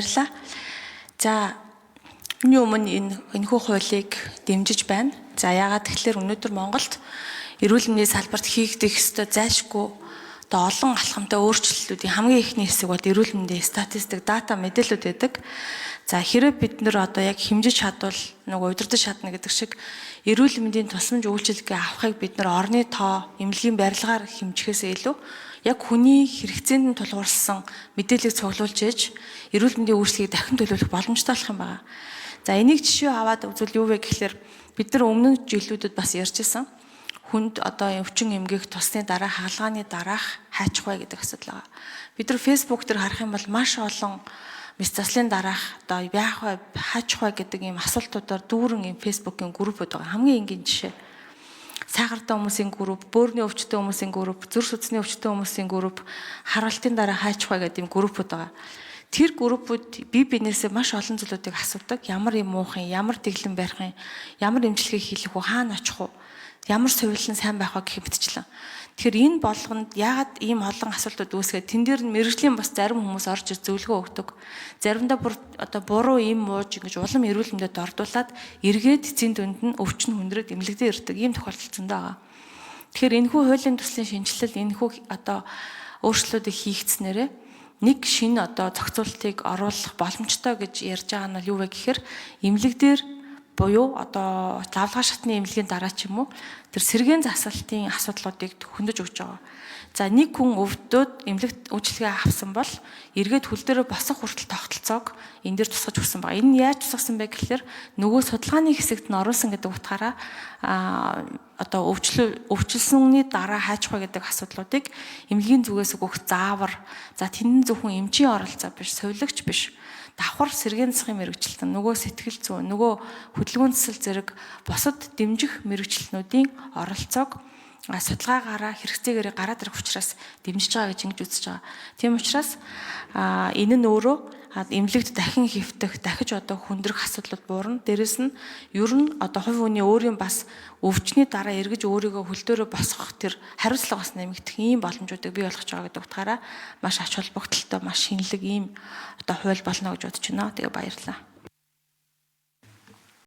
Баярлалаа. За, миний өмнө энэхүү хуулийг дэмжиж байна. За, яагаад тэгэхээр өнөөдөр Монголд эрүүл мэндийн салбарт хийгдэх ёстой зайлшгүй одоо олон алхамтай өөрчлөлтүүдийн хамгийн эхний хэсэг бол эрүүл мэндийн статистик, дата, мэдээлэлүүд байдаг. За, хэрэг бид нэр одоо яг хэмжиж чадвал нөгөө удирдах чадна гэдэг шиг эрүүл мэндийн тусламж үйлчилгээ авахыг бид нар орны тоо, эмнэлгийн барилгаар хэмжихээс илүү яг хүний хэрэгцээнд нь тулгуурласан мэдээллийг цуглуулж ээж эрүүл мэндийн үйлчилгээг дахин төлөвлөх боломжтой болох юм байна. За, энийг жишээ аваад үзвэл юу вэ гэхлээр бид нар өмнө жилүүдэд бас ярьж исэн. Хүнд одоо өвчин эмгэх тусны дараа хагалгааны дараах хайчих вэ гэдэг асуудал байгаа. Бид нар Facebook дээр харах юм бол маш олон мэс заслын дараах одоо яах вэ, хаачих вэ гэдэг ийм асуултуудаар дүүрэн ийм Facebook-ийн группүүд байгаа. Хамгийн энгийн жишээ. Сахартай хүмүүсийн групп, бөөрийн өвчтөй хүмүүсийн групп, зүрх судасны өвчтөй хүмүүсийн групп, харуултын дараа хайчих вэ гэдэг ийм группүүд байгаа. Тэр группүүд бие биенээсээ маш олон зүйлүүдийг асуудаг. Ямар юм уух юм, ямар дэглэм барих юм, ямар эмчилгээ хийх үү, хаана очих уу, ямар хувилан сайн байх вэ гэх мэтчлэн. Тэгэхээр энэ болгонд яагаад ийм олон асуултууд үүсгээд тэн дээр нь мэрэгжлийн бас зарим хүмүүс орж ир зөвлөгөө өгдөг. Заримдаа бүр одоо буруу им мууж ингэж улам эрүүл мэндэд ордуулад эргээд эцсийн дүнд нь өвчин хүндрээд эмнэлэгдээ ирдэг ийм тохиолдол зөндөө байгаа. Тэгэхээр энэхүү хуулийн төслийн шинэчлэл, энэхүү одоо өөрчлөлтүүдийг хийгдснээрээ нэг шинэ одоо зохицуултыг оруулах боломжтой гэж ярьж байгаа нь бол юу вэ гэхээр эмнэлэг дээр буюу одоо лавлгаа шатны эмнэлгийн дараа ч юм уу тэр сэргээн засалтын асуудлуудыг хөндөж өгч байгаа. За, нэг хүн өвдөөд эмнэлэгт үйлчилгээ авсан бол эргээд хөл дээрээ босох хүртэл тогтолцоог энэ дээр тусгаж өгсөн байгаа. Энэ нь яаж тусгасан бэ гэхлээр нөгөө судалгааны хэсэгт нь оруулсан гэдэг утгаараа одоо өвчлөлсөний дараа хайчих вэ гэдэг асуудлуудыг эмнэлгийн зүгээс өгөх заавар, за, тэнд зөвхөн эмчийн оролцоо биш, сувилагч биш, давхар сэргээн засгийн мэргэжилтэн, нөгөө сэтгэл зүйн, нөгөө хөдөлгөөн засал зэрэг бусад дэмжих мэргэжилтнүүдийн оролцоог судалгаагаараа хэрэгцээгээрээ гараад ирэх учраас дэмжиж байгаа гэж ингэж үзэж байгаа. Тийм учраас энэ нь өөрөө эмнэлэгт дахин хэвтэх, дахиж одоо хүндрэх асуудлууд буурна. Дээрэс нь ер нь одоо хувь хүний өөрийн бас өвчний дараа эргэж өөрийгөө хөл дээрээ босгох тэр хариуцлага бас нэмэгдэх ийм боломжуудыг бий болгож байгаа гэдэг утгаараа маш ач холбогдолтой, маш шинэлэг ийм одоо хууль болно гэж бодож байна. Тэгээ баярлалаа.